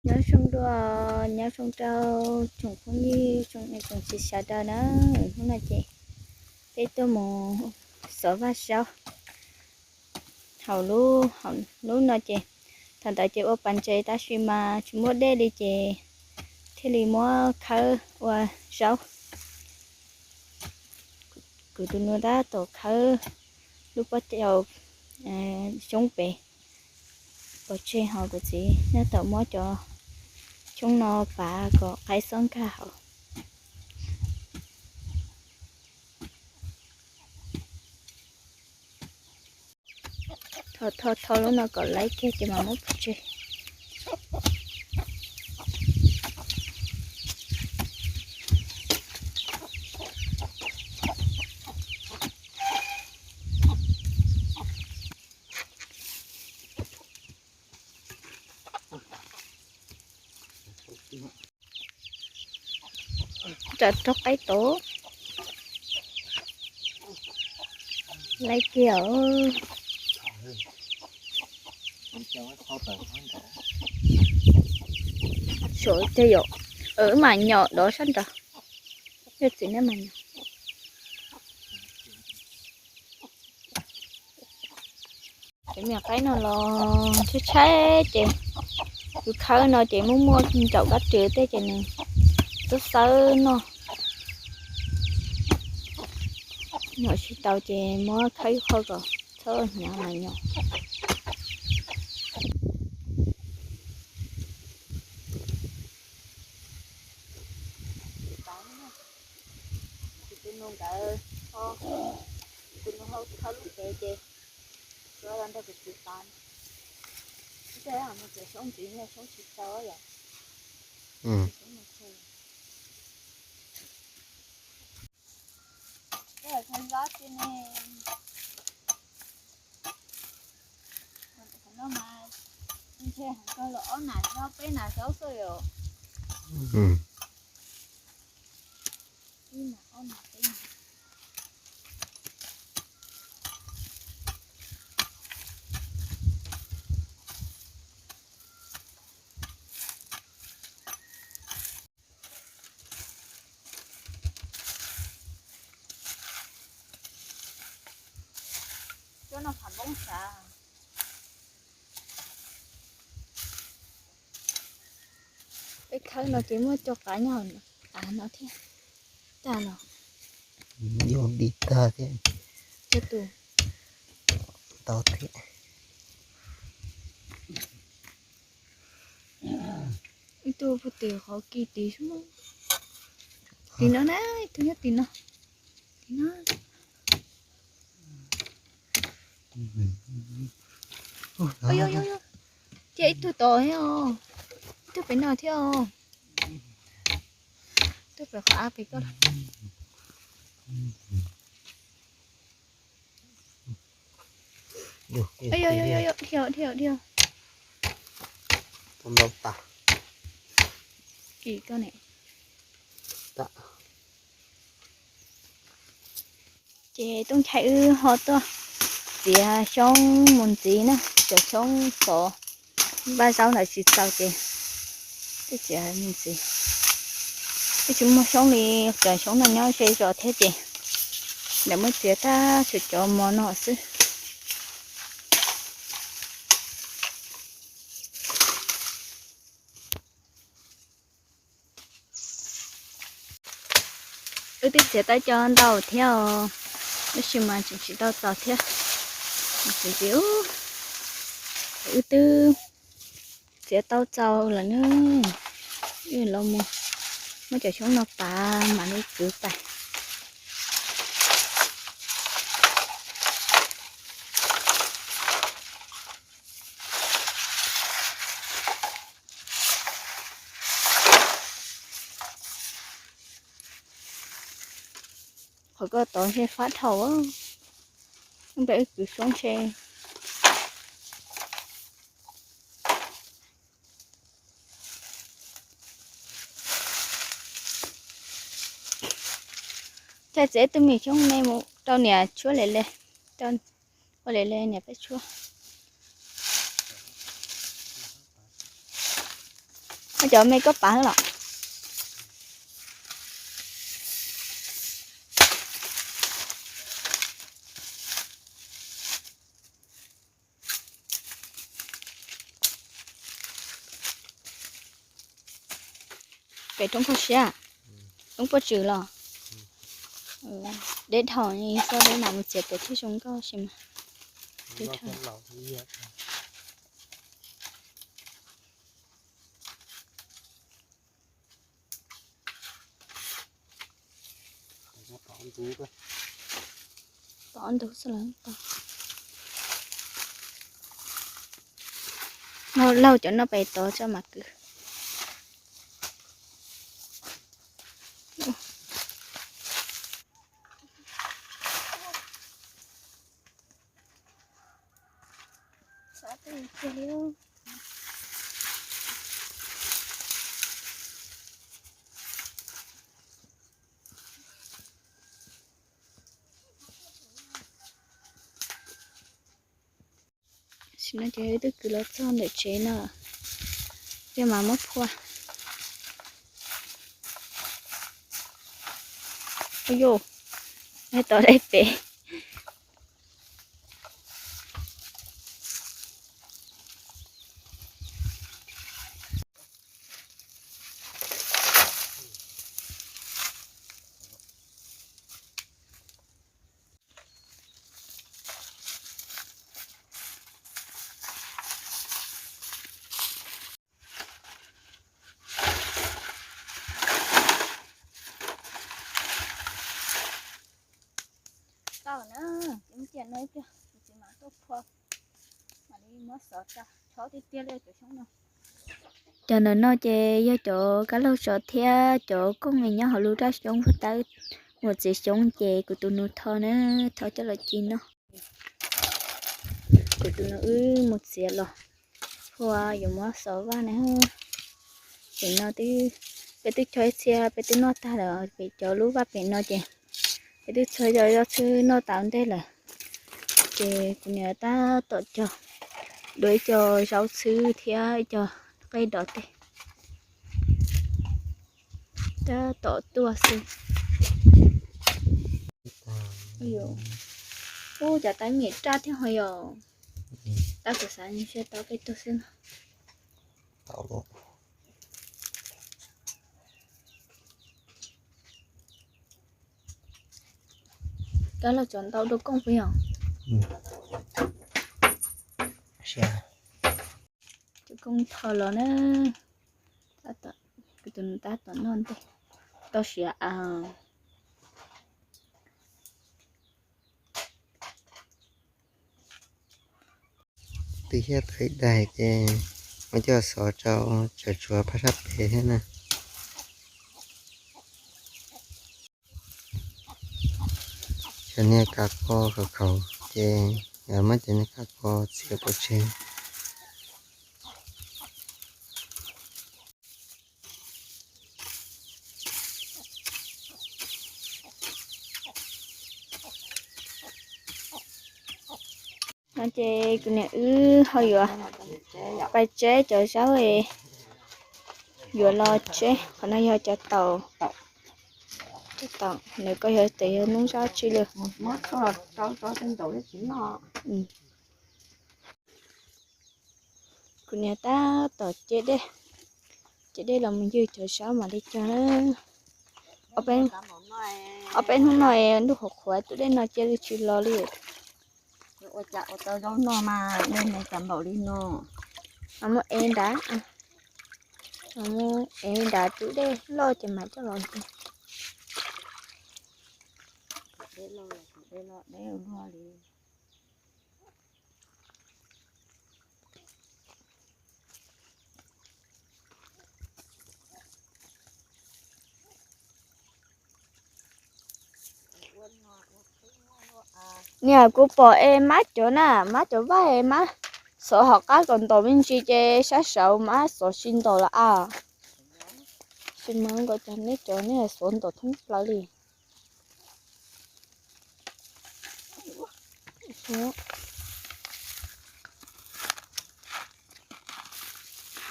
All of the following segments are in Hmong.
Nyob zoo dua, nyob zoo rau tsoom phooj ywg, tsoom niam tsoom txiv sawv daws na. Hnub no ces peb tuaj mus xov vaj zaub hauv lub, hauv lub no ces thaum ntawd ces ua pas ntses tab sis mas tsis muaj dej li ces thiaj li muab khawb ua zaub. Kuv tus nus tab tom khawb lub pob caus xyoob pem pov tseg, ho kuv txiv nyob tom muab cov xyoob no pav kom qaib txhob nkag hauv. Tho tho tho lub no kom laib kiag ces mam muab pov tseg. Tsam raug qaib tod. Laib kiag os. Suav tiag yom. Wb mam nyom dov sab nraud. Yog txiv nej mam nyom. Cov me qaib no los tshaib tshaib ces kuv khawb no ces muaj muaj ncaum kab rwg tej ces nws txawb xawb noj. Nyom tsis tau ces muab khawb ib qho kom txhob hnyav mas nyom. Tus nus nkawd, tus nus hau khawb lub pem ces tsuav los nrog kuv txiv pab. Ib tug no ces xyoob ntxiv, xyoob tsis tau yom. Ntshe heev kawg los ob nas zaub peb nas zaub xwb yom. Ib nas ob nas peb nas. Cov no qhav npoob sav. Peb khawb no ces muaj cov qaib nyob av no thiab. Tag no. Yuav dim tag thiab. Cov tus ntau thiab. Ib tug puag tim qhov kis tid xwb. Tim no na, ib tug nyob tim no. Tim no. Cia ib tug tod thiab os. Ib tug pem no thiab os. Ib tug pem qhov av pem koj. Dhia, dhia, dhia. Tau ntau tas. Kim koj ne. Ces Tooj Nchai wb ho tuaj txiav xyoob mus ntxiv na, cov xyoob xov vaj zaub ntawd tsis txaus ces twb txiav mus ntxiv. Twb tsis muaj xyoob li, cov xyoob no nyob ze zos thiab ces lawv muab txiav tag tshuav cov mos no xwb. Wb twb txiav tau cov ntau thiab os, tab sis mas tseem tsis tau txaus thiab. Ces wb twb txiav tau txaus lawm na. Wb los mus muab cov xyoob no pav mam li kwv pais. Qhov ko tod ntshe fab dhau, npaj wb kwv xyoob ntshe. Cas txiav tus me xyoob me mus rau niam tshuab le le, rau ua le le niam peb tshuab. Muaj cov me koj pav los? Pem roob koj siab, roob puaj tswm los? Deb dhau, xoj deb mam mus txiav pem thiaj zoo nkauj si mas. Tov ntug xwb los tau. Noj laug cov noj pem tod tso mam kwv. Tam sim no ces wb twb kwv los txog ntawm tsev no, ces mam muab phua. Ua yus, tov dai pem. Tau na, ces mus ciam no ib pliag, kuv txiv mam tuaj phua, mam li muab xov tso, chob tiag tiag li cov xyoob no. Cov ntawm no ces yog cov kab laug tsov thiab cov kooj nyob hauv lub raj xyoob puag ta. Mus txiav xyoob ces kuv tus nus tho na, tho coj los ci noj. Kuv tus nus wb mus txiav los, phua yuav muab xov vaj na. Pem no twb, peb twb chob ib txhia peb twb noj tag lawm, pem cov lub vaj pem no ces peb twb txhua cov zoj txhwb noj tas ua ntej lawm. Ces kuv niam tab tom cog dua ib co zaub txhwb thiab ib co qej dov tej. Tab tom tuaj xwb. Ub, cov teeb nyem raj thiab ho yog. Tab kuv xav ntshe tau peb tug xwb no. Kab laug tsov ntau dua kooj puas yog? Cov kooj tho los na. Tab tom, kuv tus nus tab tom noj ntej, tau siav av. Twb thiaj tau ib daig ces muab coj xov rau, tseem tshuav phaj sab pem thiab na. Cov niag kav qos khaum khaum ces yog muab cov niag kav qos txiav pov tseg. No ces kuv niam wb ho yuav pais tseb cov zaub, yuav los tseb. Qhov no yog cov taum, cov taum, nws koj yog tias yog noob zaub tsi lawm. Kuv niam tab tom ce dej, ce dej los mus ywg cov zaub mam li cog na. Ob peb hnub no ntuj qhuav qhuav tus dej no cia li tsis los li. Ua cas ua tau zaub noj mas dej nws cas npaum li no. Mas muab ev nrad, mas muab ev nrad tus dej loj ces mam coj los. Dej loj, dej loj, dej luaj li. Niam, kuv pom es mab cov na, mab cov vaj es mab xov hauv qab kom ntaus me ntsis ces sab saud mab xov tsis ntaus los as. Tsis mas nkaus cov neb cov nej xov ntaus thoob plaws li.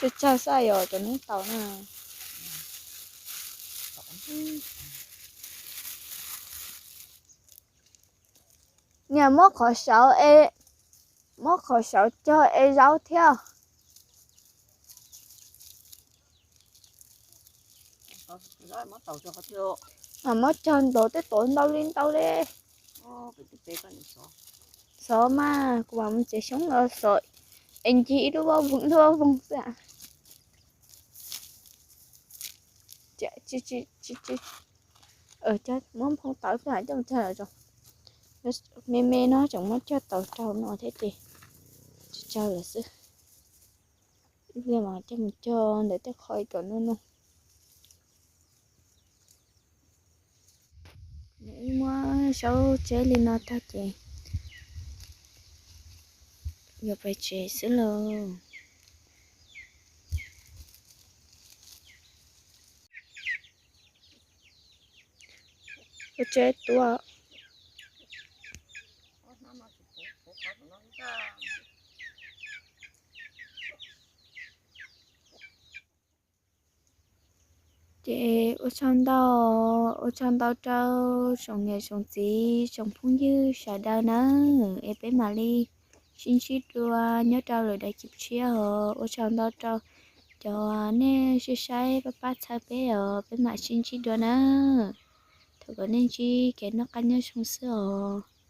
Tsawg tsawg xwb yog cov noob taus na. Niam muab qhov saud e, muab qhov saud cog e zaub thiab. Muab cog ntau tej tod ntau li ntau li. Xov mas kuv mam mus tsev xyoob los xov es ncig ib lub voj voog ib lub voj voog xwb. Muab nphoo tawv peb mam coj mus cog lawm zoo. Me me no tseem muab cog tau rau no thiab ces tsawg tsawg lawm xwb. Ib pliag mas coj mus cog ntawm tej qhov kom noj noj. Wb muab saub tseb li no tag ces yuav pais tsev xwb lauj. Ua tseb tuaj. Ces ua tsaug ntau, ua tsaug ntau rau tsoom niam tsoom txiv tsoom phooj ywg sawv daws nawb, es peb mam li sib ntsib dua nyob rau lwm daim clip tshiab os. Ua tsaug ntau rau cov nej saib saib pab pab txhawb peb os, peb mam sib ntsib dua nawb. Thov kom nej ntsib kev noj qab nyob zoo xwb os.